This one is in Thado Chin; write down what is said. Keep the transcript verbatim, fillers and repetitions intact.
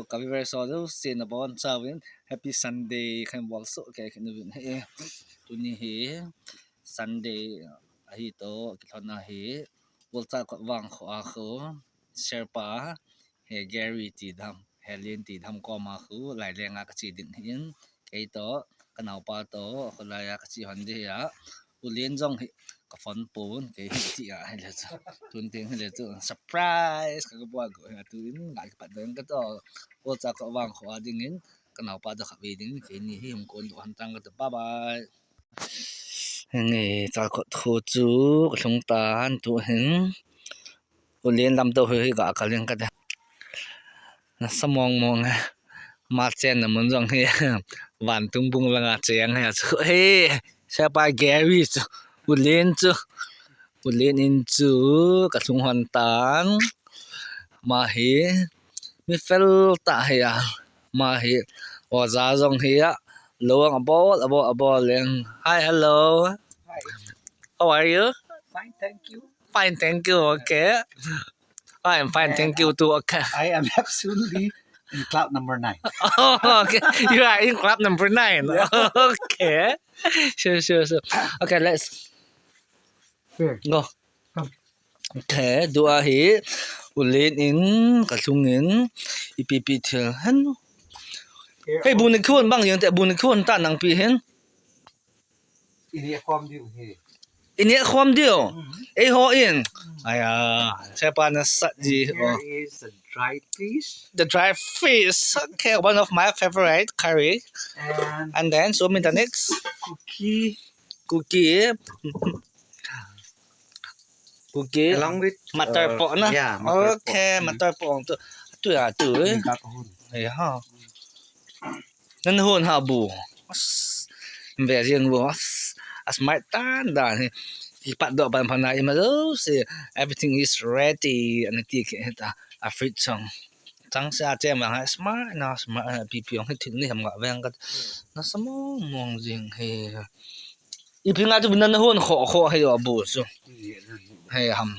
Ka viewers ho jouse nabonchauvin Happy Sunday kahin bolsoh kei kit uvin ahi. Tuni hi Sunday ahi toh, kilhonna hi Volta Kotwang kho a khu Sherpa, he Gary ti dam, he Lin ti dam koma khu lailenga kache ding ahin, kei toh kanaopa toh kholai a kache hon ding ahi. U Lin jong hi kaphone pon, kei hi tia hile chu, tun teng hile chu surprise ka, kabol go hi, tun ga kipat ding kati. Volta Kotwang kho a dingin kanaopa toh khatvei ding, keini hi hung kon doh hon tang kati. Bye bye. Henge, Chalkhot kho chu kalhung tan, tuhin U Lin lamto hi ga kal ding kati. Nasa mong mong e. Ama chenna mun jong hi vantung bung langa cheng ahi chu. He, Sherpa Gary chu, U Lin chu, U Lin in chu kalhung hon tan. Ama hi mi fel tah ahi a. Ama hi oja jong hi a, lou abol, abol, abol leng. Hi, hello. Hi. How are you? Fine, thank you. Fine, thank you. Okay. I am fine, thank you too. Okay. I am absolutely in club number nine. Oh, okay. You are in club number nine. Yeah. Okay. Sure, sure, sure. Okay, let's Sure. Go. Come. Okay, tua hi U Lin in kalhung in, ipi ipi thil hen. Here. Hey, bu na khun bang jeng te, bu na khun ta nang pi hen. Ini akhom diu hi. Ini akhom diu. Mm. Eiho in. Mm. Aya, Sherpa nasat ji. And here is the dried fish. The dried fish. Okay, one of my favorite curry. And And then show me the next. Kuki. Kuki. Kuki. Along with, matar uh, po na. Yeah, matar po. Okay, mm, matar po tu. Tu ya tu, eh. Ini kakahun. Ya ha. Nan hon ha bu. As, ve jeng bu. As, as mai tan dan hi. Kipat doh pan pan na ima jouse. Everything is ready. Ana ti kit ta. A fridge song. Chang se a chem vang ha smart na smart na pi pi ong hi thil ni ham nga veng ka. Nasa mong mong jing hi. Ipi nga tu nan hon kho kho hi a bu chu. Hi ham.